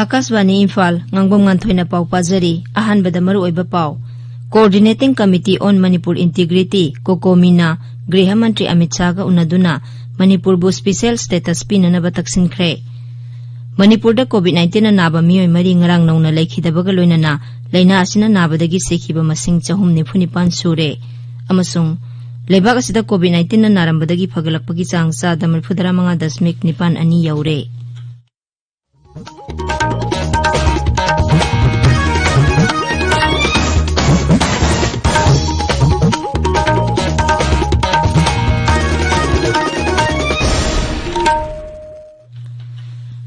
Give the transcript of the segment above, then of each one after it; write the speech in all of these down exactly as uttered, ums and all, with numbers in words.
ꯑꯥꯀꯥꯁꯕꯥꯅꯤ ꯏꯝꯐꯥꯜ, ꯉꯥꯡꯕꯝ ꯉꯥꯟꯊꯣꯏꯅ ꯄꯥꯎ ꯄꯥꯖꯔꯤ꯫ ꯑꯍꯥꯟꯕꯗ ꯃꯔꯨꯑꯣꯏꯕ ꯄꯥꯎ꯫ Coordinating Committee on Manipur Integrity, ꯀꯣꯀꯣꯃꯤꯅ ꯒ꯭ꯔꯤꯍ ꯃꯟꯇ꯭ꯔꯤ ꯑꯃꯤꯠ ꯁꯥꯍꯒ ꯎꯅꯗꯨꯅ ꯃꯅꯤꯄꯨꯔꯕꯨ special status ꯄꯤꯅꯅꯕ ꯇꯛꯁꯤꯟꯈ꯭ꯔꯦ꯫ ꯃꯅꯤꯄꯨꯔꯗ COVID nineteen ꯅ ꯅꯥꯕ ꯃꯤꯑꯣꯏ ꯃꯔꯤ ꯉꯔꯥꯡ ꯅꯧꯅ ꯂꯩꯈꯤꯗꯕꯒ ꯂꯣꯏꯅꯅ ꯂꯥꯏꯅꯥ ꯑꯁꯤꯅ ꯅꯥꯕꯗꯒꯤ ꯁꯤꯈꯤꯕ ꯃꯁꯤꯡ ꯆꯍꯨꯝ ꯅꯤꯐꯨ ꯅꯤꯄꯥꯟ ꯁꯨꯔꯦ꯫ ꯑꯃꯁꯨꯡ ꯂꯩꯕꯥꯛ ꯑꯁꯤꯗ COVID nineteen ꯅ ꯅꯥꯔꯝꯕꯗꯒꯤ ꯐꯒꯠꯂꯛꯄꯒꯤ ꯆꯥꯡ ꯆꯥꯗ ꯃꯔꯤꯐꯨꯇꯔꯥ ꯃꯉꯥ ꯗꯁꯃꯤꯛ ꯅꯤꯄꯥꯟ ꯑꯅꯤ ꯌꯧꯔꯦ꯫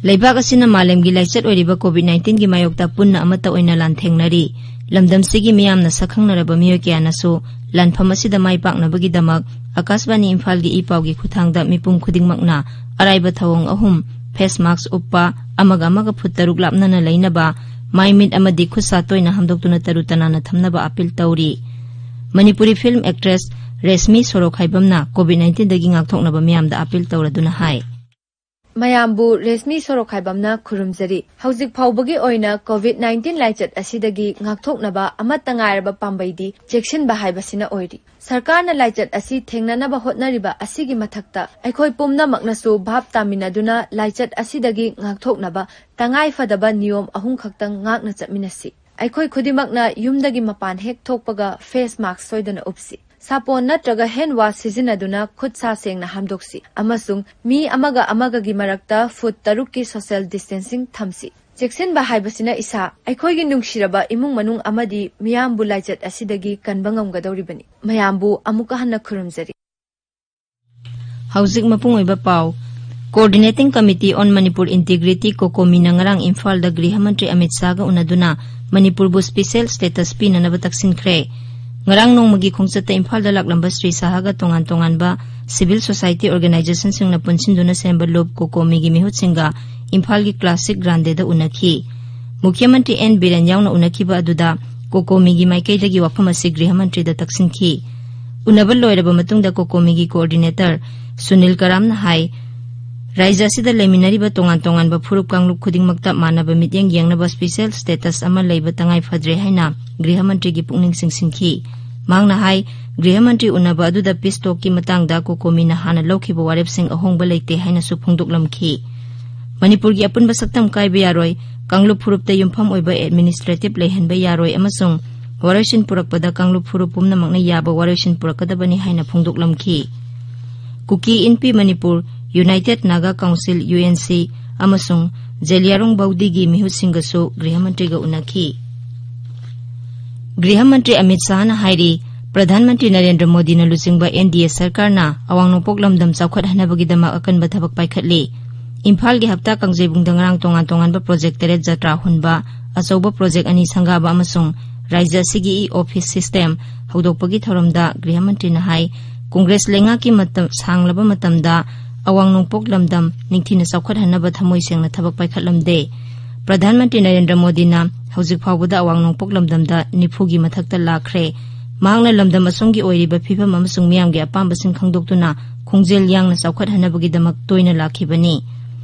ꯂꯩꯕꯥꯛ ꯑꯁꯤꯅ ꯃꯥꯂꯦꯝꯒꯤ ꯂꯥꯏꯆꯠ ꯑꯣꯏꯔꯤꯕ COVID nineteen ꯒꯤ ꯃꯥꯌꯣꯛꯇ ꯄꯨꯟꯅ ꯑꯃꯠꯇ ꯑꯣꯏꯅ ꯂꯥꯟꯊꯦꯡꯅꯔꯤ꯫ ꯂꯝꯗꯝꯁꯤꯒꯤ ꯃꯤꯌꯥꯝꯅ ꯁꯛꯈꯪꯅꯔꯕ ꯃꯤꯑꯣꯏ ꯀꯌꯥꯅꯁꯨ ꯂꯥꯟꯐꯝ ꯑꯁꯤꯗ ꯃꯥꯏ ꯄꯥꯛꯅꯕꯒꯤꯗꯃꯛ ꯑꯥꯀꯥꯁꯕꯥꯅꯤ ꯏꯝꯐꯥꯜꯒꯤ ꯏ ꯄꯥꯎꯒꯤ ꯈꯨꯠꯊꯥꯡꯗ ꯃꯤꯄꯨꯝ ꯈꯨꯗꯤꯡꯃꯛꯅ ꯑꯔꯥꯏꯕ ꯊꯧꯑꯣꯡ ꯑꯍꯨꯝ, face mask ꯎꯞꯄ, ꯑꯃꯒ ꯑꯃꯒ ꯐꯨꯠ ꯇꯔꯨꯛ ꯂꯥꯞꯅꯅ ꯂꯩꯅꯕ, ꯃꯥꯏ ꯃꯤꯠ ꯑꯃꯗꯤ ꯈꯨꯠ ꯁꯥ ꯇꯣꯏꯅ ꯍꯥꯝꯗꯣꯛꯇꯨꯅ ꯇꯔꯨ ꯇꯅꯥꯟꯅ ꯊꯝꯅꯕ ꯑꯥꯄꯤꯜ ꯇꯧꯔꯤ꯫ Manipuri film actress Rashmi ꯁꯣꯔꯣꯈꯥꯏꯕꯝꯅ COVID nineteen ꯗꯒꯤ ꯉꯥꯛꯊꯣꯛꯅꯕ ꯃꯤꯌꯥꯝꯗ ꯑꯥꯄꯤꯜ ꯇꯧꯔꯗꯨꯅ ꯍꯥꯏ꯫ ꯃꯌꯥꯝꯕꯨ ꯔꯦꯁꯃꯤ ꯁꯣꯔꯣꯈꯥꯏꯕꯝꯅ ꯈꯨꯔꯨꯝꯖꯔꯤ꯫ ꯍꯧꯖꯤꯛ ꯐꯥꯎꯕꯒꯤ ꯑꯣꯏꯅ COVID nineteen ꯂꯥꯏꯆꯠ ꯑꯁꯤꯗꯒꯤ ꯉꯥꯛꯊꯣꯛꯅꯕ ꯑꯃꯠꯇ ꯉꯥꯏꯔꯕ ꯄꯥꯝꯕꯩꯗꯤ ꯆꯦꯛꯁꯤꯟꯕ ꯍꯥꯏꯕꯁꯤꯅ ꯑꯣꯏꯔꯤ꯫ ꯁꯔꯀꯥꯔꯅ ꯂꯥꯏꯆꯠ ꯑꯁꯤ ꯊꯦꯡꯅꯅꯕ ꯍꯣꯠꯅꯔꯤꯕ ꯑꯁꯤꯒꯤ ꯃꯊꯛꯇ ꯑꯩꯈꯣꯏ ꯄꯨꯝꯅꯃꯛꯅꯁꯨ ꯚꯥꯞ ꯇꯥꯃꯤꯟꯅꯗꯨꯅ ꯂꯥꯏꯆꯠ ꯑꯁꯤꯗꯒꯤ ꯉꯥꯛꯊꯣꯛꯅꯕ ꯇꯉꯥꯏ ꯐꯗꯕ ꯅꯤꯌꯣꯝ ꯑꯍꯨꯝ ꯈꯛꯇꯪ ꯉꯥꯛꯅ ꯆꯠꯃꯤꯟꯅꯁꯤ꯫ ꯑꯩꯈꯣꯏ ꯈꯨꯗꯤꯡꯃꯛꯅ ꯌꯨꯝꯗꯒꯤ ꯃꯄꯥꯟ ꯍꯦꯛ ꯊꯣꯛꯄꯒ face mask ꯁꯣꯏꯗꯅ ꯎꯞꯁꯤ꯫ ꯁꯥꯄꯣꯟ ꯅꯠꯇ꯭ꯔꯒ hand wash ꯁꯤꯖꯤꯟꯅꯗꯨꯅ ꯈꯨꯠ ꯁꯥ ꯁꯦꯡꯅ ꯍꯥꯝꯗꯣꯛꯁꯤ ꯑꯃꯁꯨꯡ ꯃꯤ ꯑꯃꯒ ꯑꯃꯒꯒꯤ ꯃꯔꯛꯇ ꯐꯨꯠ ꯇꯔꯨꯛꯀꯤ social distancing ꯊꯝꯁꯤ꯫ ꯆꯦꯛꯁꯤꯟꯕ ꯍꯥꯏꯕꯁꯤꯅ ꯏꯁꯥ, ꯑꯩꯈꯣꯏꯒꯤ ꯅꯨꯡꯁꯤꯔꯕ ꯏꯃꯨꯡ ꯃꯅꯨꯡ ꯑꯃꯗꯤ ꯃꯤꯌꯥꯝꯕꯨ ꯂꯥꯏꯆꯠ ꯑꯁꯤꯗꯒꯤ ꯀꯟꯕ ꯉꯝꯒꯗꯧꯔꯤꯕꯅꯤ꯫ ꯃꯌꯥꯝꯕꯨ ꯑꯃꯨꯛꯀ ꯍꯟꯅ ꯈꯨꯔꯨꯝꯖꯔꯤ꯫ ꯍꯧꯖꯤꯛ ꯃꯄꯨꯡ ꯑꯣꯏꯕ ꯄꯥꯎ꯫ Coordinating Committee on Manipur Integrity, ꯀꯣꯀꯣꯃꯤꯅ ꯉꯔꯥꯡ ꯏꯝꯐꯥꯜꯗ ꯒ꯭ꯔꯤꯍ ꯃꯟꯇ꯭ꯔꯤ ꯑꯃꯤꯠ ꯁꯥꯍꯒ ꯎꯅꯗꯨꯅ ꯃꯅꯤꯄꯨꯔꯕꯨ special status ꯄꯤꯅꯅꯕ ꯇꯛꯁꯤꯟꯈ꯭ꯔꯦ꯫ ꯉꯔꯥꯡ ꯅꯣꯡꯃꯒꯤ ꯈꯣꯡꯆꯠꯇ ꯏꯝꯐꯥꯜꯗ ꯂꯥꯛꯂꯝꯕ ꯁ꯭ꯔꯤ ꯁꯥꯍꯒ ꯇꯣꯉꯥꯟ ꯇꯣꯉꯥꯟꯕ civil society organization ꯁꯤꯡꯅ ꯄꯨꯟꯁꯤꯟꯗꯨꯅ ꯁꯦꯝꯕ ꯂꯨꯞ ꯀꯣꯀꯣꯃꯤꯒꯤ ꯃꯤꯍꯨꯠꯁꯤꯡꯒ ꯏꯝꯐꯥꯜꯒꯤ Classic Grande ꯗ ꯎꯅꯈꯤ꯫ ꯃꯨꯈ꯭ꯌ ꯃꯟꯇ꯭ꯔꯤ ꯑꯦꯟ ꯕꯤꯔꯦꯟ ꯌꯥꯎꯅ ꯎꯅꯈꯤꯕ ꯑꯗꯨꯗ ꯀꯣꯀꯣꯃꯤꯒꯤ ꯃꯥꯏꯀꯩꯗꯒꯤ ꯋꯥꯐꯝ ꯑꯁꯤ ꯒ꯭ꯔꯤꯍ ꯃꯟꯇ꯭ꯔꯤꯗ ꯇꯛꯁꯤꯟꯈꯤ꯫ ꯎꯅꯕ ꯂꯣꯏꯔꯕ ꯃꯇꯨꯡꯗ ꯀꯣꯀꯣꯃꯤꯒꯤ coordinator ꯁꯨꯅꯤꯜ ꯀꯔꯥꯝꯅ ꯍꯥꯏ, ꯔꯥꯖ꯭ꯌ ꯑꯁꯤꯗ ꯂꯩꯃꯤꯟꯅꯔꯤꯕ ꯇꯣꯉꯥꯟ ꯇꯣꯉꯥꯟꯕ ꯐꯨꯔꯨꯞ ꯀꯥꯡꯂꯨꯞ ꯈꯨꯗꯤꯡꯃꯛꯇ ꯃꯥꯟꯅꯕ ꯃꯤꯠꯌꯦꯡ ꯌꯦꯡꯅꯕ special status ꯑꯃ ꯂꯩꯕ ꯇꯉꯥꯏ ꯐꯗ꯭ꯔꯦ ꯍꯥꯏꯅ ꯒ꯭ꯔꯤꯍ ꯃꯟꯇ꯭ꯔꯤꯒꯤ ꯄꯨꯛꯅꯤꯡ ꯆꯤꯡꯁꯤꯟꯈꯤ꯫ ꯃꯍꯥꯛꯅ ꯍꯥꯏ, ꯒ꯭ꯔꯤꯍ ꯃꯟꯇ꯭ꯔꯤ ꯎꯅꯕ ꯑꯗꯨꯗ peace talkꯀꯤ ꯃꯇꯥꯡꯗ ꯀꯣꯀꯣꯃꯤꯅ ꯍꯥꯟꯅ ꯂꯧꯈꯤꯕ ꯋꯥꯔꯦꯞꯁꯤꯡ ꯑꯍꯣꯡꯕ ꯂꯩꯇꯦ ꯍꯥꯏꯅꯁꯨ ꯐꯣꯡꯗꯣꯛꯂꯝꯈꯤ꯫ ꯃꯅꯤꯄꯨꯔꯒꯤ ꯑꯄꯨꯟꯕ ꯁꯛꯇꯝ ꯀꯥꯏꯕ ꯌꯥꯔꯣꯏ, ꯀꯥꯡꯂꯨꯞ ꯐꯨꯔꯨꯞꯇ ꯌꯨꯝꯐꯝ ꯑꯣꯏꯕ administrative ꯂꯩꯍꯟꯕ ꯌꯥꯔꯣꯏ ꯑꯃꯁꯨꯡ ꯋꯥꯔꯣꯏꯁꯤꯟ ꯄꯨꯔꯛꯄꯗ ꯀꯥꯡꯂꯨꯞ ꯐꯨꯔꯨꯞ ꯄꯨꯝꯅꯃꯛꯅ ꯌꯥꯕ ꯋꯥꯔꯣꯏꯁꯤꯟ ꯄꯨꯔꯛꯀꯗꯕꯅꯤ ꯍꯥꯏꯅ ꯐꯣꯡꯗꯣꯛꯂꯝꯈꯤ꯫ ꯀꯨꯀꯤ ꯏꯟꯄꯤ Manipur, United Naga Council, UNC, ꯑꯃꯁꯨꯡ ꯖꯦꯂꯤꯌꯥꯡꯔꯣꯡ ꯕꯧꯗꯤꯒꯤ ꯃꯤꯍꯨꯠꯁꯤꯡꯒꯁꯨ ꯒ꯭ꯔꯤꯍ ꯃꯟꯇ꯭ꯔꯤꯒ ꯎꯅꯈꯤ꯫ ꯒ꯭ꯔꯤꯍ ꯃꯟꯇ꯭ꯔꯤ ꯑꯃꯤꯠ ꯁꯥꯍꯅ ꯍꯥꯏꯔꯤ, ꯄ꯭ꯔꯙꯥꯟ ꯃꯟꯇ꯭ꯔꯤ ꯅꯔꯦꯟꯗ꯭ꯔ ꯃꯣꯗꯤꯅ ꯂꯨꯆꯤꯡꯕ NDA ꯁꯔꯀꯥꯔꯅ ꯑꯋꯥꯡ ꯅꯣꯡꯄꯣꯛ ꯂꯝꯗꯝ ꯆꯥꯎꯈꯠꯍꯟꯅꯕꯒꯤꯗꯃꯛ ꯑꯀꯟꯕ ꯊꯕꯛ ꯄꯥꯏꯈꯠꯂꯤ꯫ ꯏꯝꯐꯥꯜꯒꯤ ꯍꯞꯇꯥ ꯀꯥꯡꯖꯩꯕꯨꯡꯗ ꯉꯔꯥꯡ ꯇꯣꯉꯥꯟ ꯇꯣꯉꯥꯟꯕ project ꯇꯔꯦꯠ ꯖꯇ꯭ꯔꯥ ꯍꯨꯟꯕ, ꯑꯆꯧꯕ project ꯑꯅꯤ ꯁꯪꯒꯥꯕ ꯑꯃꯁꯨꯡ ꯔꯥꯖ꯭ꯌ ꯑꯁꯤꯒꯤ e-office system ꯍꯧꯗꯣꯛꯄꯒꯤ ꯊꯧꯔꯝꯗ ꯒ꯭ꯔꯤꯍ ꯃꯟꯇ꯭ꯔꯤꯅ ꯍꯥꯏ, ꯀꯣꯡꯒ꯭ꯔꯦꯁ ꯂꯩꯉꯥꯛꯀꯤ ꯃꯇꯝ ꯁꯥꯡꯂꯕ ꯃꯇꯝꯗ ꯑꯋꯥꯡ ꯅꯣꯡꯄꯣꯛ ꯂꯝꯗꯝ ꯅꯤꯡꯊꯤꯅ ꯆꯥꯎꯈꯠꯍꯟꯅꯕ ꯊꯃꯣꯏ ꯁꯦꯡꯅ ꯊꯕꯛ ꯄꯥꯏꯈꯠꯂꯝꯗꯦ꯫ ꯄ꯭ꯔꯙꯥꯟ ꯃꯟꯇ꯭ꯔꯤ ꯅꯔꯦꯟꯗ꯭ꯔ ꯃꯣꯗꯤꯅ ꯍꯧꯖꯤꯛ ꯐꯥꯎꯕꯗ ꯑꯋꯥꯡ ꯅꯣꯡꯄꯣꯛ ꯂꯝꯗꯝꯗ ꯅꯤꯐꯨꯒꯤ ꯃꯊꯛꯇ ꯂꯥꯛꯈ꯭ꯔꯦ꯫ ꯃꯍꯥꯛꯅ ꯂꯝꯗꯝ ꯑꯁꯣꯝꯒꯤ ꯑꯣꯏꯔꯤꯕ ꯐꯤꯕꯝ ꯑꯃꯁꯨꯡ ꯃꯤꯌꯥꯝꯒꯤ ꯑꯄꯥꯝꯕꯁꯤꯡ ꯈꯪꯗꯣꯛꯇꯨꯅ ꯈꯣꯡꯖꯦꯜ ꯌꯥꯡꯅ ꯆꯥꯎꯈꯠꯍꯟꯅꯕꯒꯤꯗꯃꯛ ꯇꯣꯏꯅ ꯂꯥꯛꯈꯤꯕꯅꯤ꯫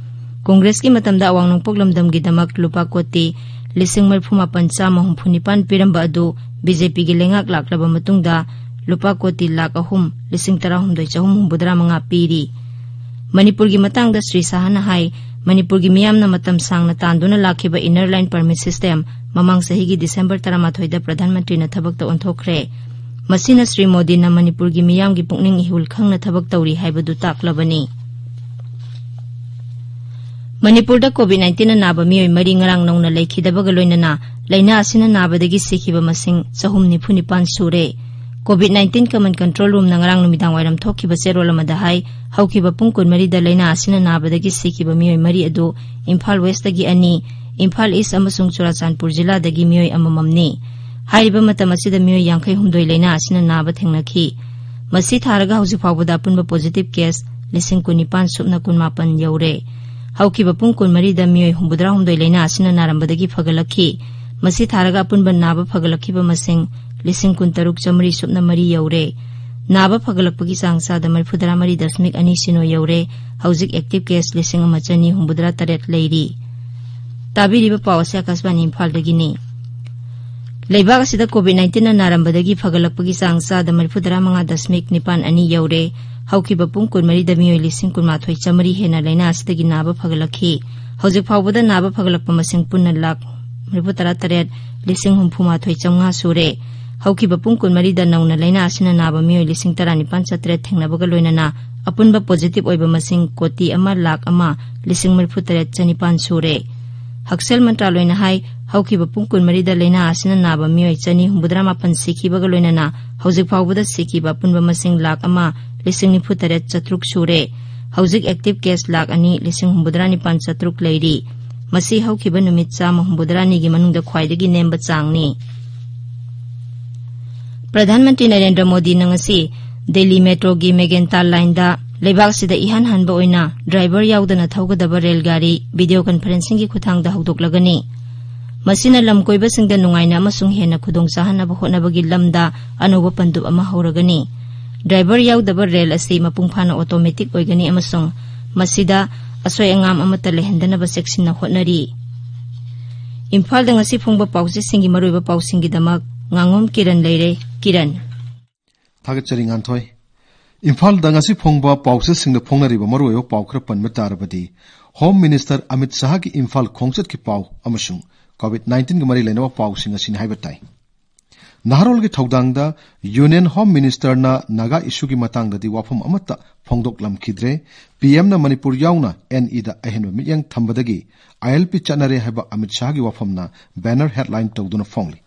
ꯀꯣꯡꯒ꯭ꯔꯦꯁꯀꯤ ꯃꯇꯝꯗ ꯑꯋꯥꯡ ꯅꯣꯡꯄꯣꯛ ꯂꯝꯗꯝꯒꯤꯗꯃꯛ ꯂꯨꯄꯥ ꯀꯣꯇꯤ ꯂꯤꯁꯤꯡ ꯃꯔꯤꯐꯨ ꯃꯥꯄꯟ ꯆꯥꯝꯃ ꯍꯨꯝꯐꯨ ꯅꯤꯄꯥꯟ ꯄꯤꯔꯝꯕ ꯑꯗꯨ BJPꯒꯤ ꯂꯩꯉꯥꯛ ꯂꯥꯛꯂꯕ ꯃꯇꯨꯡꯗ ꯂꯨꯄꯥ ꯀꯣꯇꯤ ꯂꯥꯈ ꯑꯍꯨꯝ ꯂꯤꯁꯤꯡ ꯇꯔꯥꯍꯨꯝꯗꯣꯏ ꯆꯍꯨꯝ ꯍꯨꯝꯐꯨꯇꯔꯥ ꯃꯉꯥ ꯄꯤꯔꯤ꯫ ꯃꯅꯤꯄꯨꯔꯒꯤ ꯃꯇꯥꯡꯗ ꯁ꯭ꯔꯤ ꯁꯥꯍꯅ ꯍꯥꯏ, ꯃꯅꯤꯄꯨꯔꯒꯤ ꯃꯤꯌꯥꯝꯅ ꯃꯇꯝ ꯁꯥꯡꯅ ꯇꯥꯟꯗꯨꯅ ꯂꯥꯛꯈꯤꯕ Inner Line Permit System ꯃꯃꯥꯡ ꯆꯍꯤꯒꯤ December ꯇꯔꯥꯃꯥꯊꯣꯏꯗ ꯄ꯭ꯔꯙꯥꯟ ꯃꯟꯇ꯭ꯔꯤꯅ ꯊꯕꯛꯇ ꯑꯣꯟꯊꯣꯛꯈ꯭ꯔꯦ꯫ ꯃꯁꯤꯅ ꯁ꯭ꯔꯤ ꯃꯣꯗꯤꯅ ꯃꯅꯤꯄꯨꯔꯒꯤ ꯃꯤꯌꯥꯝꯒꯤ ꯄꯨꯛꯅꯤꯡ ꯏꯍꯨꯜ ꯈꯪꯅ ꯊꯕꯛ ꯇꯧꯔꯤ ꯍꯥꯏꯕꯗꯨ ꯇꯥꯛꯂꯕꯅꯤ꯫ ꯃꯅꯤꯄꯨꯔꯗ COVID nineteenꯅ ꯅꯥꯕ ꯃꯤꯑꯣꯏ ꯃꯔꯤ ꯉꯔꯥꯡ ꯅꯧꯅ ꯂꯩꯈꯤꯗꯕꯒ ꯂꯣꯏꯅꯅ ꯂꯥꯏꯅꯥ ꯑꯁꯤꯅ ꯅꯥꯕꯗꯒꯤ ꯁꯤꯈꯤꯕ ꯃꯁꯤꯡ ꯆꯍꯨꯝ ꯅꯤꯐꯨ ꯅꯤꯄꯥꯟ ꯁꯨꯔꯦ꯫ COVID nineteen Command Control Roomꯅ ꯉꯔꯥꯡ ꯅꯨꯃꯤꯗꯥꯡ ꯋꯥꯏꯔꯝ ꯊꯣꯛꯈꯤꯕ ꯆꯦꯔꯣꯜ ꯑꯃꯗ ꯍꯥꯏ, ꯍꯧꯈꯤꯕ ꯄꯨꯡ ꯀꯨꯟꯃꯔꯤꯗ ꯂꯥꯏꯅꯥ ꯑꯁꯤꯅ ꯅꯥꯕꯗꯒꯤ ꯁꯤꯈꯤꯕ ꯃꯤꯑꯣꯏ ꯃꯔꯤ ꯑꯗꯨ ꯏꯝꯐꯥꯜ Westꯇꯒꯤ ꯑꯅꯤ, ꯏꯝꯐꯥꯜ East ꯑꯃꯁꯨꯡ ꯆꯨꯔꯥꯆꯥꯟꯄꯨꯔ ꯖꯤꯂꯥꯗꯒꯤ ꯃꯤꯑꯣꯏ ꯑꯃꯃꯝꯅꯤ꯫ ꯍꯥꯏꯔꯤꯕ ꯃꯇꯝ ꯑꯁꯤꯗ ꯃꯤꯑꯣꯏ ꯌꯥꯡꯈꯩ ꯍꯨꯝꯗꯣꯏ ꯂꯥꯏꯅꯥ ꯑꯁꯤꯅ ꯅꯥꯕ ꯊꯦꯡꯅꯈꯤ꯫ ꯃꯁꯤ ꯊꯥꯔꯒ ꯍꯧꯖꯤꯛ ꯐꯥꯎꯕꯗ ꯑꯄꯨꯟꯕ positive case ꯂꯤꯁꯤꯡ ꯀꯨꯟꯅꯤꯄꯥꯟ ꯁꯨꯞꯅ ꯀꯨꯟꯃꯥꯄꯟ ꯌꯧꯔꯦ꯫ ꯍꯧꯈꯤꯕ ꯄꯨꯡ ꯀꯨꯟꯃꯔꯤꯗ ꯃꯤꯑꯣꯏ ꯍꯨꯝꯐꯨꯇꯔꯥ ꯍꯨꯝꯗꯣꯏ ꯂꯥꯏꯅꯥ ꯑꯁꯤꯅ ꯅꯥꯔꯝꯕꯗꯒꯤ ꯐꯒꯠꯂꯛꯈꯤ꯫ ꯃꯁꯤ ꯊꯥꯔꯒ ꯑꯄꯨꯟꯕ ꯅꯥꯕ ꯐꯒꯠꯂꯛꯈꯤꯕ ꯃꯁꯤꯡ ꯂꯤꯁꯤꯡ ꯀꯨꯟꯇꯔꯨꯛ ꯆꯥꯃꯔꯤ ꯁꯨꯞꯅ ꯃꯔꯤ ꯌꯧꯔꯦ꯫ ꯅꯥꯕ ꯐꯒꯠꯂꯛꯄꯒꯤ ꯆꯥꯡ ꯆꯥꯗ ꯃꯔꯤꯐꯨꯇꯔꯥ ꯃꯔꯤ ꯗꯁꯃꯤꯛ ꯑꯅꯤ ꯁꯤꯅꯣ ꯌꯧꯔꯦ꯫ ꯍꯧꯖꯤꯛ active case ꯂꯤꯁꯤꯡ ꯑꯃ ꯆꯅꯤ ꯍꯨꯝꯐꯨꯇꯔꯥ ꯇꯔꯦꯠ ꯂꯩꯔꯤ꯫ ꯇꯥꯕꯤꯔꯤꯕ ꯄꯥꯎ ꯑꯁꯤ ꯑꯀꯥꯁꯕꯥꯅꯤ ꯏꯝꯐꯥꯜꯗꯒꯤꯅꯤ꯫ ꯂꯩꯕꯥꯛ ꯑꯁꯤꯗ COVID nineteen ꯅꯥꯔꯝꯕꯗꯒꯤ ꯐꯒꯠꯂꯛꯄꯒꯤ ꯆꯥꯡ ꯆꯥꯗ ꯃꯔꯤꯐꯨꯇꯔꯥ ꯃꯉꯥ ꯗꯁꯃꯤꯛ ꯅꯤꯄꯥꯟ ꯑꯅꯤ ꯌꯧꯔꯦ꯫ ꯍꯧꯈꯤꯕ ꯄꯨꯡ ꯀꯨꯟꯃꯔꯤꯗ ꯃꯤꯑꯣꯏ ꯂꯤꯁꯤꯡ ꯀꯨꯟꯃꯥꯊꯣꯏ ꯆꯥꯃꯔꯤ ꯍꯦꯟꯅ ꯂꯥꯏꯅꯥ ꯑꯁꯤꯗꯒꯤ ꯅꯥꯕ ꯐꯒꯠꯂꯛꯈꯤ꯫ ꯍꯧꯖꯤꯛ ꯐꯥꯎꯕꯗ ꯅꯥꯕ ꯐꯒꯠꯂꯛꯄ ꯃꯁꯤꯡ ꯄꯨꯟꯅ ꯂꯥꯈ ꯃꯔꯤꯐꯨꯇꯔꯥ ꯇꯔꯦꯠ ꯂꯤꯁꯤꯡ ꯍꯨꯝꯐꯨꯃꯥꯊꯣꯏ ꯆꯥꯝꯃꯉꯥ ꯁꯨꯔꯦ꯫ ꯍꯧꯈꯤꯕ ꯄꯨꯡ ꯀꯨꯟꯃꯔꯤꯗ ꯅꯧꯅ ꯂꯥꯏꯅꯥ ꯑꯁꯤꯅ ꯅꯥꯕ ꯃꯤꯑꯣꯏ ꯂꯤꯁꯤꯡ ꯇꯔꯥꯅꯤꯄꯥꯟ ꯆꯥꯇꯔꯦꯠ ꯊꯦꯡꯅꯕꯒ ꯂꯣꯏꯅꯅ ꯑꯄꯨꯟꯕ positive ꯑꯣꯏꯕ ꯃꯁꯤꯡ ꯀꯣꯇꯤ ꯑꯃ ꯂꯥꯈ ꯑꯃ ꯂꯤꯁꯤꯡ ꯃꯔꯤꯐꯨꯇꯔꯦꯠ ꯆꯅꯤꯄꯥꯟ ꯁꯨꯔꯦ꯫ ꯍꯛꯁꯦꯜ ꯃꯟꯇ꯭ꯔꯥꯂꯣꯏꯅ ꯍꯥꯏ, ꯍꯧꯈꯤꯕ ꯄꯨꯡ ꯀꯨꯟꯃꯔꯤꯗ ꯂꯥꯏꯅꯥ ꯑꯁꯤꯅ ꯅꯥꯕ ꯃꯤꯑꯣꯏ ꯆꯅꯤ ꯍꯨꯝꯐꯨꯇꯔꯥ ꯃꯥꯄꯟ ꯁꯤꯈꯤꯕꯒ ꯂꯣꯏꯅꯅ ꯍꯧꯖꯤꯛ ꯐꯥꯎꯕꯗ ꯁꯤꯈꯤꯕ ꯑꯄꯨꯟꯕ ꯃꯁꯤꯡ ꯂꯥꯈ ꯑꯃ ꯂꯤꯁꯤꯡ ꯅꯤꯐꯨꯇꯔꯦꯠ ꯆꯥꯇ꯭ꯔꯨꯛ ꯁꯨꯔꯦ꯫ ꯍꯧꯖꯤꯛ active case ꯂꯥꯈ ꯑꯅꯤ ꯂꯤꯁꯤꯡ ꯍꯨꯝꯐꯨꯇꯔꯥ ꯅꯤꯄꯥꯟ ꯆꯥꯇ꯭ꯔꯨꯛ ꯂꯩꯔꯤ꯫ ꯃꯁꯤ ꯍꯧꯈꯤꯕ ꯅꯨꯃꯤꯠ ꯆꯥꯝꯃ ꯍꯨꯝꯐꯨꯇꯔꯥꯅꯤꯒꯤ ꯃꯅꯨꯡꯗ ꯈ꯭ꯋꯥꯏꯗꯒꯤ ꯅꯦꯝꯕ ꯆꯥꯡꯅꯤ꯫ ꯄ꯭ꯔꯙꯥꯟ ꯃꯟꯇ꯭ꯔꯤ ꯅꯔꯦꯟꯗ꯭ꯔ ꯃꯣꯗꯤꯅ ꯉꯁꯤ ꯗꯦꯜꯂꯤ ꯃꯦꯇ꯭ꯔꯣꯒꯤ ꯃꯦꯒꯦꯟꯇꯥ ꯂꯥꯏꯟꯗ ꯂꯩꯕꯥꯛꯁꯤꯗ ꯏꯍꯥꯟ ꯍꯥꯟꯕ ꯑꯣꯏꯅ ꯗ꯭ꯔꯥꯏꯚꯔ ꯌꯥꯎꯗꯅ ꯊꯧꯒꯗꯕ ꯔꯦꯜ ꯒꯥꯔꯤ video conferencingꯒꯤ ꯈꯨꯠꯊꯥꯡꯗ ꯍꯧꯗꯣꯛꯂꯒꯅꯤ꯫ ꯃꯁꯤꯅ ꯂꯝ ꯀꯣꯏꯕꯁꯤꯡꯗ ꯅꯨꯡꯉꯥꯏꯅ ꯑꯃꯁꯨꯡ ꯍꯦꯟꯅ ꯈꯨꯗꯣꯡ ꯆꯥꯍꯟꯅꯕ ꯍꯣꯠꯅꯕꯒꯤ ꯂꯝꯗ ꯑꯅꯧꯕ ꯄꯟꯗꯨꯞ ꯑꯃ ꯍꯧꯔꯒꯅꯤ꯫ ꯗ꯭ꯔꯥꯏꯚꯔ ꯌꯥꯎꯗꯕ ꯔꯦꯜ ꯑꯁꯤ ꯃꯄꯨꯡ ꯐꯥꯅ automatic ꯑꯣꯏꯒꯅꯤ ꯑꯃꯁꯨꯡ ꯃꯁꯤꯗ ꯑꯁꯣꯏ ꯑꯉꯥꯝ ꯑꯃꯠꯇ ꯂꯩꯍꯟꯗꯅꯕ ꯆꯦꯛꯁꯤꯟꯅ ꯍꯣꯠꯅꯔꯤ꯫ ꯏꯝꯐꯥꯜꯗ ꯉꯁꯤ ꯐꯣꯡꯕ ꯄꯥꯎꯆꯦꯁꯤꯡꯒꯤ ꯃꯔꯨꯑꯣꯏꯕ ꯄꯥꯎꯁꯤꯡꯒꯤꯗꯃꯛ ꯉꯥꯉꯣꯝ ꯀꯤꯔꯟ ꯂꯩꯔꯦ꯫ ꯀꯤꯔꯟ꯫ ꯊꯥꯒꯠꯆꯔꯤ, ꯉꯥꯟꯊꯣꯏ꯫ ꯏꯝꯐꯥꯜꯗ ꯉꯁꯤ ꯐꯣꯡꯕ ꯄꯥꯎꯆꯦꯁꯤꯡꯗ ꯐꯣꯡꯅꯔꯤꯕ ꯃꯔꯨꯑꯣꯏꯕ ꯄꯥꯎ ꯈꯔ ꯄꯟꯕ ꯇꯥꯔꯕꯗꯤ, Home Minister ꯑꯃꯤꯠ ꯁꯍꯥꯒꯤ ꯏꯝꯐꯥꯜ ꯈꯣꯡꯆꯠꯀꯤ ꯄꯥꯎ ꯑꯃꯁꯨꯡ COVID nineteenꯒ ꯃꯔꯤ ꯂꯩꯅꯕ ꯄꯥꯎꯁꯤꯡ ꯑꯁꯤꯅꯤ ꯍꯥꯏꯕ ꯇꯥꯏ꯫ ꯅꯍꯥꯔꯣꯜꯒꯤ ꯊꯧꯗꯥꯡꯗ Union Home Ministerꯅ ꯅꯥꯒꯥ issueꯒꯤ ꯃꯇꯥꯡꯗꯗꯤ ꯋꯥꯐꯝ ꯑꯃꯠꯇ ꯐꯣꯡꯗꯣꯛꯂꯝꯈꯤꯗ꯭ꯔꯦ꯫ PMꯅ ꯃꯅꯤꯄꯨꯔ ꯌꯥꯎꯅ NEꯗ ꯑꯍꯦꯟꯕ ꯃꯤꯠꯌꯦꯡ ꯊꯝꯕꯗꯒꯤ ILP ꯆꯠꯅꯔꯦ ꯍꯥꯏꯕ ꯑꯃꯤꯠ ꯁꯍꯥꯒꯤ ꯋꯥꯐꯝꯅ banner headline ꯇꯧꯗꯨꯅ ꯐꯣꯡꯂꯤ꯫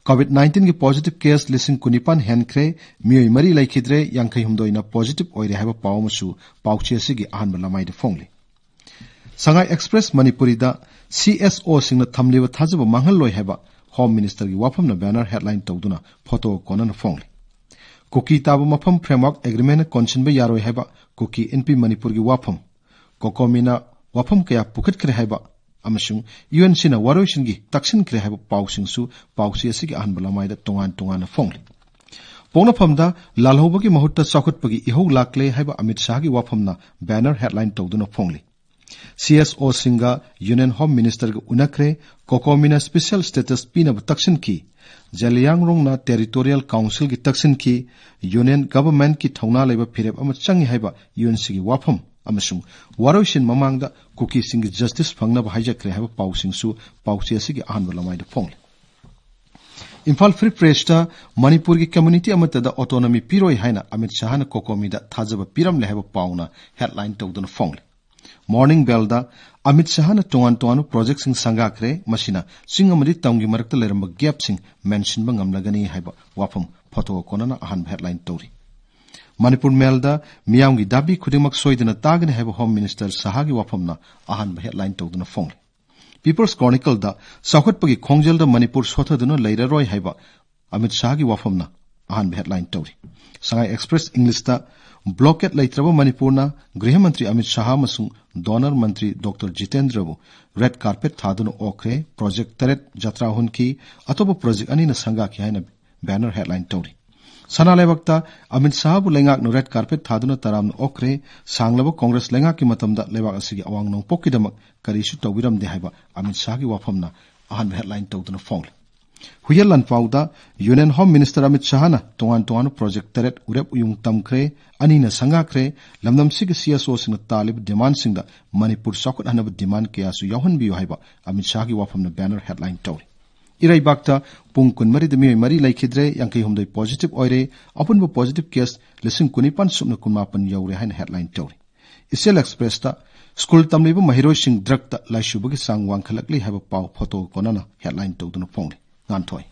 COVID nineteenꯒꯤ positive case ꯂꯤꯁꯤꯡ ꯀꯨꯟꯅꯤꯄꯥꯟ ꯍꯦꯟꯈ꯭ꯔꯦ, ꯃꯤꯑꯣꯏ ꯃꯔꯤ ꯂꯩꯈꯤꯗ꯭ꯔꯦ, ꯌꯥꯡꯈꯩ ꯍꯨꯝꯗꯣꯏꯅ positive ꯑꯣꯏꯔꯦ ꯍꯥꯏꯕ ꯄꯥꯎ ꯑꯃꯁꯨ ꯄꯥꯎꯆꯦ ꯑꯁꯤꯒꯤ ꯑꯍꯥꯟꯕ ꯂꯃꯥꯏꯗ ꯐꯣꯡꯂꯤ꯫ ꯁꯉꯥꯏ Express ꯃꯅꯤꯄꯨꯔꯤꯗ CSOꯁꯤꯡꯅ ꯊꯝꯂꯤꯕ ꯊꯥꯖꯕ ꯃꯥꯡꯍꯜꯂꯣꯏ ꯍꯥꯏꯕ Home Ministerꯒꯤ ꯋꯥꯐꯝꯅ banner headline ꯇꯧꯗꯨꯅ photoꯒ ꯀꯣꯟꯅꯅ ꯐꯣꯡꯂꯤ꯫ ꯀꯨꯀꯤ ꯇꯥꯕ ꯃꯐꯝ Framework Agreementꯅ ꯀꯣꯟꯁꯤꯟꯕ ꯌꯥꯔꯣꯏ ꯍꯥꯏꯕ ꯀꯨꯀꯤ ꯏꯟꯄꯤ ꯃꯅꯤꯄꯨꯔꯒꯤ ꯋꯥꯐꯝ, COCOMIꯅ ꯋꯥꯐꯝ ꯀꯌꯥ ꯄꯨꯈꯠꯈ꯭ꯔꯦ ꯍꯥꯏꯕ ꯑꯃꯁꯨꯡ UNCꯅ ꯋꯥꯔꯣꯏꯁꯤꯟꯒꯤ ꯇꯛꯁꯤꯟꯈ꯭ꯔꯦ ꯍꯥꯏꯕ ꯄꯥꯎꯁꯤꯡꯁꯨ ꯄꯥꯎꯆꯦ ꯑꯁꯤꯒꯤ ꯑꯍꯥꯟꯕ ꯂꯃꯥꯏꯗ ꯇꯣꯉꯥꯟ ꯇꯣꯉꯥꯟꯅ ꯐꯣꯡꯂꯤ꯫ ꯄꯣꯛꯅꯐꯝꯗ ꯂꯥꯜꯍꯧꯕꯒꯤ ꯃꯍꯨꯠꯇ ꯆꯥꯎꯈꯠꯄꯒꯤ ꯏꯍꯧ ꯂꯥꯛꯂꯦ ꯍꯥꯏꯕ ꯑꯃꯤꯠ ꯁꯥꯍꯒꯤ ꯋꯥꯐꯝꯅ banner headline ꯇꯧꯗꯨꯅ ꯐꯣꯡꯂꯤ꯫ CSOꯁꯤꯡꯒ Union Home Ministerꯒ ꯎꯅꯈ꯭ꯔꯦ, COCOMIꯅ special status ꯄꯤꯅꯕ ꯇꯛꯁꯤꯟꯈꯤ, ꯖꯦꯂꯤꯌꯥꯡꯔꯣꯡꯅ Territorial Councilꯒꯤ ꯇꯛꯁꯤꯟꯈꯤ, Union Governmentꯀꯤ ꯊꯧꯅꯥ ꯂꯩꯕ ꯐꯤꯔꯦꯞ ꯑꯃ ꯆꯪꯏ ꯍꯥꯏꯕ UNCꯒꯤ ꯋꯥꯐꯝ ꯑꯃꯁꯨꯡ ꯋꯥꯔꯣꯏꯁꯤꯟ ꯃꯃꯥꯡꯗ ꯀꯨꯀꯤꯁꯤꯡꯒꯤ justice ꯐꯪꯅꯕ ꯍꯥꯏꯖꯈ꯭ꯔꯦ ꯍꯥꯏꯕ ꯄꯥꯎꯁꯤꯡꯁꯨ ꯄꯥꯎꯆꯦ ꯑꯁꯤꯒꯤ ꯑꯍꯥꯟꯕ ꯂꯃꯥꯏꯗ ꯐꯣꯡꯂꯤ꯫ ꯏꯝꯐꯥꯜ Free Pressꯇ ꯃꯅꯤꯄꯨꯔꯒꯤ community ꯑꯃꯠꯇꯗ autonomy ꯄꯤꯔꯣꯏ ꯍꯥꯏꯅ ꯑꯃꯤꯠ ꯁꯥꯍꯅ COCOMIꯗ ꯊꯥꯖꯕ ꯄꯤꯔꯝꯂꯦ ꯍꯥꯏꯕ ꯄꯥꯎꯅ headline ꯇꯧꯗꯨꯅ ꯐꯣꯡꯂꯤ꯫ Morning Bellꯗ ꯑꯃꯤꯠ ꯁꯥꯍꯅ ꯇꯣꯉꯥꯟ ꯇꯣꯉꯥꯟꯕ projectꯁꯤꯡ ꯁꯪꯒꯥꯈ꯭ꯔꯦ, ꯃꯁꯤꯅ ꯆꯤꯡ ꯑꯃꯗꯤ ꯇꯝꯒꯤ ꯃꯔꯛꯇ ꯂꯩꯔꯝꯕ gapꯁꯤꯡ ꯃꯦꯟꯁꯤꯟꯕ ꯉꯝꯂꯒꯅꯤ ꯍꯥꯏꯕ ꯋꯥꯐꯝ ꯐꯣꯇꯣꯒ ꯀꯣꯟꯅꯅ ꯑꯍꯥꯟꯕ headline ꯇꯧꯔꯤ꯫ ꯃꯅꯤꯄꯨꯔ ꯃꯦꯜꯗ ꯃꯤꯌꯥꯝꯒꯤ ꯗꯥꯕꯤ ꯈꯨꯗꯤꯡꯃꯛ ꯁꯣꯏꯗꯅ ꯇꯥꯒꯅꯤ ꯍꯥꯏꯕ Home Minister ꯁꯥꯍꯒꯤ ꯋꯥꯐꯝꯅ ꯑꯍꯥꯟꯕ headline ꯇꯧꯗꯨꯅ ꯐꯣꯡꯂꯤ꯫ People's Chronicleꯗ ꯆꯥꯎꯈꯠꯄꯒꯤ ꯈꯣꯡꯖꯦꯜꯗ ꯃꯅꯤꯄꯨꯔ ꯁꯣꯊꯗꯨꯅ ꯂꯩꯔꯔꯣꯏ ꯍꯥꯏꯕ ꯑꯃꯤꯠ ꯁꯥꯍꯒꯤ ꯋꯥꯐꯝꯅ ꯑꯍꯥꯟꯕ headline ꯇꯧꯔꯤ꯫ Sangai Express Englishꯇ blockade ꯂꯩꯇ꯭ꯔꯕ ꯃꯅꯤꯄꯨꯔꯅ ꯒ꯭ꯔꯤꯍ ꯃꯟꯇ꯭ꯔꯤ ꯑꯃꯤꯠ ꯁꯥꯍ ꯑꯃꯁꯨꯡ DoNER ꯃꯟꯇ꯭ꯔꯤ Doctor ꯖꯤꯇꯦꯟꯗ꯭ꯔꯕꯨ red carpet ꯊꯥꯗꯨꯅ ꯑꯣꯛꯈ꯭ꯔꯦ, project ꯇꯔꯦꯠ ꯖꯇ꯭ꯔꯥ ꯍꯨꯟꯈꯤ, ꯑꯇꯣꯞꯄ project ꯑꯅꯤꯅ ꯁꯪꯒꯥꯈꯤ ꯍꯥꯏꯅ banner headline ꯇꯧꯔꯤ꯫ ꯁꯅꯥ ꯂꯩꯕꯥꯛꯇ ꯑꯃꯤꯠ ꯁꯥꯍꯕꯨ ꯂꯩꯉꯥꯛꯅ red carpet ꯊꯥꯗꯨꯅ ꯇꯔꯥꯝꯅ ꯑꯣꯛꯈ꯭ꯔꯦ, ꯁꯥꯡꯂꯕ ꯀꯣꯡꯒ꯭ꯔꯦꯁ ꯂꯩꯉꯥꯛꯀꯤ ꯃꯇꯝꯗ ꯂꯩꯕꯥꯛ ꯑꯁꯤꯒꯤ ꯑꯋꯥꯡ ꯅꯣꯡꯄꯣꯛꯀꯤꯗꯃꯛ ꯀꯔꯤꯁꯨ ꯇꯧꯕꯤꯔꯝꯗꯦ ꯍꯥꯏꯕ ꯑꯃꯤꯠ ꯁꯥꯍꯒꯤ ꯋꯥꯐꯝꯅ ꯑꯍꯥꯟꯕ headline ꯇꯧꯗꯨꯅ ꯐꯣꯡꯂꯤ꯫ ꯍꯨꯏꯌꯦꯟ ꯂꯥꯟꯄꯥꯎꯗ Union Home Minister ꯑꯃꯤꯠ ꯁꯥꯍꯅ ꯇꯣꯉꯥꯟ ꯇꯣꯉꯥꯟꯕ project ꯇꯔꯦꯠ ꯎꯔꯦꯞ ꯎꯌꯨꯡ ꯇꯝꯈ꯭ꯔꯦ, ꯑꯅꯤꯅ ꯁꯪꯒꯥꯈ꯭ꯔꯦ, ꯂꯝꯗꯝꯁꯤꯒꯤ CSOꯁꯤꯡꯅ ꯇꯥꯜꯂꯤꯕ demandꯁꯤꯡꯗ ꯃꯅꯤꯄꯨꯔ ꯆꯥꯎꯈꯠꯍꯟꯅꯕ demand ꯀꯌꯥꯁꯨ ꯌꯥꯎꯍꯟꯕꯤꯌꯨ ꯍꯥꯏꯕ ꯑꯃꯤꯠ ꯁꯥꯍꯒꯤ ꯋꯥꯐꯝꯅ banner headline ꯇꯧꯔꯤ꯫ ꯏꯔꯩꯕꯥꯛꯇ ꯄꯨꯡ ꯀꯨꯟꯃꯔꯤꯗ ꯃꯤꯑꯣꯏ ꯃꯔꯤ ꯂꯩꯈꯤꯗ꯭ꯔꯦ, ꯌꯥꯡꯈꯩꯍꯨꯝꯗꯣꯏ positive ꯑꯣꯏꯔꯦ, ꯑꯄꯨꯟꯕ positive case ꯂꯤꯁꯤꯡ ꯀꯨꯟꯅꯤꯄꯥꯟ ꯁꯨꯞꯅ ꯀꯨꯟꯃꯥꯄꯟ ꯌꯧꯔꯦ ꯍꯥꯏꯅ headline ꯇꯧꯔꯤ꯫ ꯏꯆꯦꯜ Expressꯇ school ꯇꯝꯂꯤꯕ ꯃꯍꯩꯔꯣꯏꯁꯤꯡ drugꯇ ꯂꯥꯏꯆꯨꯕꯒꯤ ꯆꯥꯡ ꯋꯥꯡꯈꯠꯂꯛꯂꯤ ꯍꯥꯏꯕ ꯄꯥꯎ ꯐꯣꯇꯣꯒ ꯀꯣꯟꯅꯅ headline ꯇꯧꯗꯨꯅ ꯐꯣꯡꯂꯤ꯫ ꯉꯥꯟꯊꯣꯏ꯫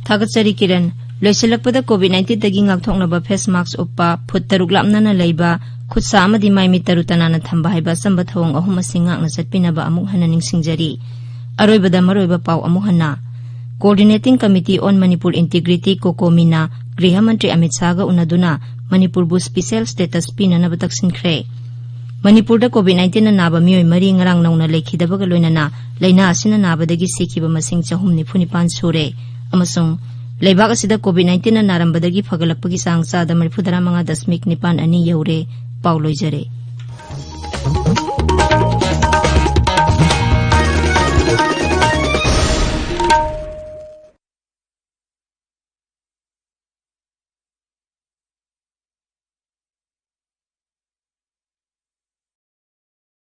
ꯊꯥꯒꯠꯆꯔꯤ ꯀꯤꯔꯟ꯫ ꯂꯣꯏꯁꯤꯜꯂꯛꯄꯗ COVID nineteenꯗꯒꯤ ꯉꯥꯛꯊꯣꯛꯅꯕ face mask ꯎꯞꯄ, ꯐꯨꯠ ꯇꯔꯨꯛ ꯂꯥꯞꯅꯅ ꯂꯩꯕ, ꯈꯨꯠ ꯁꯥ ꯑꯃꯗꯤ ꯃꯥꯏ ꯃꯤꯠ ꯇꯔꯨ ꯇꯅꯥꯟꯅ ꯊꯝꯕ ꯍꯥꯏꯕ ꯑꯆꯝꯕ ꯊꯧꯑꯣꯡ ꯑꯍꯨꯝ ꯑꯁꯤ ꯉꯥꯛꯅ ꯆꯠꯄꯤꯅꯕ ꯑꯃꯨꯛ ꯍꯟꯅ ꯅꯤꯡꯁꯤꯡꯖꯔꯤ꯫ ꯑꯔꯣꯏꯕꯗ ꯃꯔꯨꯑꯣꯏꯕ ꯄꯥꯎ ꯑꯃꯨꯛ ꯍꯟꯅ꯫ Coordinating Committee on Manipur Integrity, COCOMIꯅ ꯒ꯭ꯔꯤꯍ ꯃꯟꯇ꯭ꯔꯤ ꯑꯃꯤꯠ ꯁꯥꯍꯒ ꯎꯅꯗꯨꯅ ꯃꯅꯤꯄꯨꯔꯕꯨ special status ꯄꯤꯅꯅꯕ ꯇꯛꯁꯤꯟꯈ꯭ꯔꯦ꯫ ꯃꯅꯤꯄꯨꯔꯗ COVID nineteenꯅ ꯅꯥꯕ ꯃꯤꯑꯣꯏ ꯃꯔꯤ ꯉꯔꯥꯡ ꯅꯧꯅ ꯂꯩꯈꯤꯗꯕꯒ ꯂꯣꯏꯅꯅ ꯂꯩꯅꯥ ꯑꯁꯤꯅ ꯅꯥꯕꯗꯒꯤ ꯁꯤꯈꯤꯕ ꯃꯁꯤꯡ ꯆꯍꯨꯝ ꯅꯤꯐꯨ ꯅꯤꯄꯥꯟ ꯁꯨꯔꯦ ꯑꯃꯁꯨꯡ ꯂꯩꯕꯥꯛ ꯑꯁꯤꯗ COVID nineteenꯅ ꯅꯥꯔꯝꯕꯗꯒꯤ ꯐꯒꯠꯂꯛꯄꯒꯤ ꯆꯥꯡ ꯆꯥꯗ ꯃꯔꯤꯐꯨꯇꯔꯥ ꯃꯉꯥ ꯗꯁꯃꯤꯛ ꯅꯤꯄꯥꯟ ꯑꯅꯤ ꯌꯧꯔꯦ꯫ ꯄꯥꯎ ꯂꯣꯏꯖꯔꯦ꯫